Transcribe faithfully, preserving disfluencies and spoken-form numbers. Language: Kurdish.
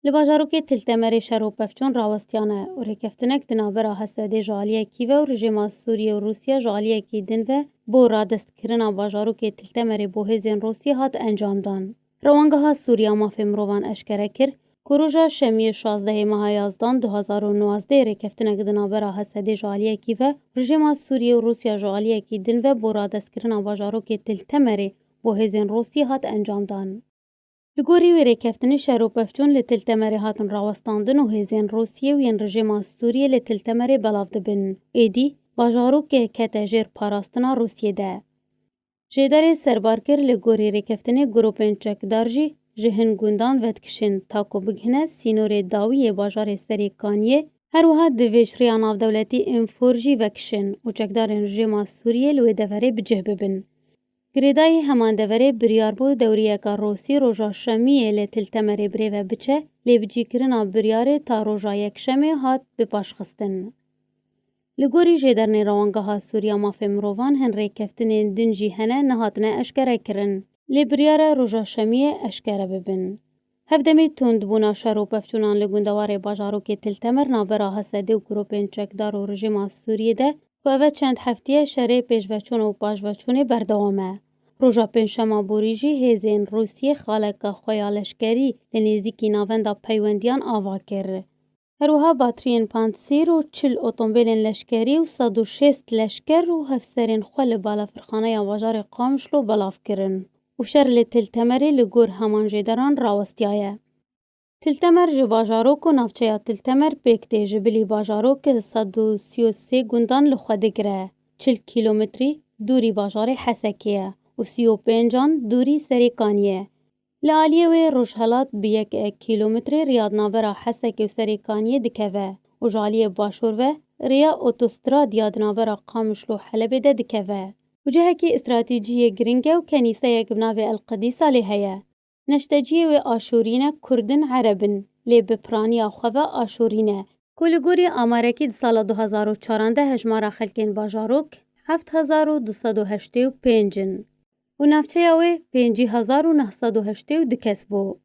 Li bajarokê Til Temerê şer û pevçûn rawestiyane û rêkeftinek di navbera H S D'ê ji aliyekî ve û rejîma Sûriyê û Rûsya ji aliyekî din ve bo radestkirina bajarokê Til Temerê bo hêzên Rûsiyê hat encamdan. Rewangeha Sûriya Mafê Mirovan eşkere kir ku roja şemiyê şazdehê meha yazdan du hazar û nozdeh rêkeftinek di navbera H S D'ê ji aliyekî ve, rejîma Sûriyê û Rûsya ji aliyekî din ve bo radestkirina bajarokê Til Temerê bo hêzên Rûsiyê hat encamdan. Li gorî wê rêkeftinê şer û pevçûn li Til Temerê hatin rawestandin û hêzên Rûsiyê û yên rejîma Sûriyê li Til Temerê belav dibin. Êdî bajarokê kete jêr parastina Rûsiyê de. Jêderê serbarkir li gorî rêkeftinê grûpên çekdar jî ji hin gundan vedikişin ta ku bigihine sînorê dawî yê bajarê Serê Kaniyê, her wiha di vêşriya navdewletî Înfor jî vekişin û çekdarên rejîma Sûriyê li wê deverê bi cih bibin. Girêdayî heman deverê biryar bû dewriyeka Rûsî roja şemiyê li Til Temerê birêve biçe, lê bi cîkirina biryarê ta roja yekşemê hat bipaşxistin. Li gorî jêdernê Rewangeha Sûriya Mafê Mirovan hin rêkeftinên din jî hene nehatine eşkerekirin. Lê biryar e roja şemiyê eşkere bibin. Hevdemî tundbûna şer û pevçûnan li gundewarê bajarokê Til Temer navbera H S D û grûpên çekdar û rejîma Sûriyê de ku ev e çend heftiye şerê pêşveçûn û paşveçûnê berdewam e. Roja pêncşema borî jî hêzên Rûsiyê xaleka xwe ya leşkerî li nêzîkî navenda peywendiyan ava kir. Her wiha batriyên pansîr û çil otombêlên leşkerî û sed û şêst leşker û hevserên xwe li balafirxaneya bajarê Qamişlo belav kirin û şer li Til Temerê li gor heman jêderan rawestiyaye. Til Temer ji bajarok û navçeya Til Temer pêk tê, ji bilî bajarok li sed û sî û sê gundan li xwe digire. Çil kîlometrî dûrî bajarê Hesekê ye û sî û pêncan dûrî Serê Kaniyê ye. Li aliyê wê rojhelat bi yek kîlometrê riya di navbera Hesekê û Serê Kaniyê dikeve û ji aliyê başûr ve rêya otostrad ya di navbera Qamişlo Helebê de dikeve û cihekî stratejî yê giring e û kenîseyek bi navê El Qidîsa lê heye. Neşteciyê wê Aşûrî ne, Kurd in, Ereb in, lê bi piraniya xwe ve Aşûrî ne, ku li gorî amarekî di sala du hazar û çaran de hejmara xelkên bajarok heft hezar û du sed û heştê û pênc in û navçeya wê pêncî hezar û neh sed û heştê û du kes bû.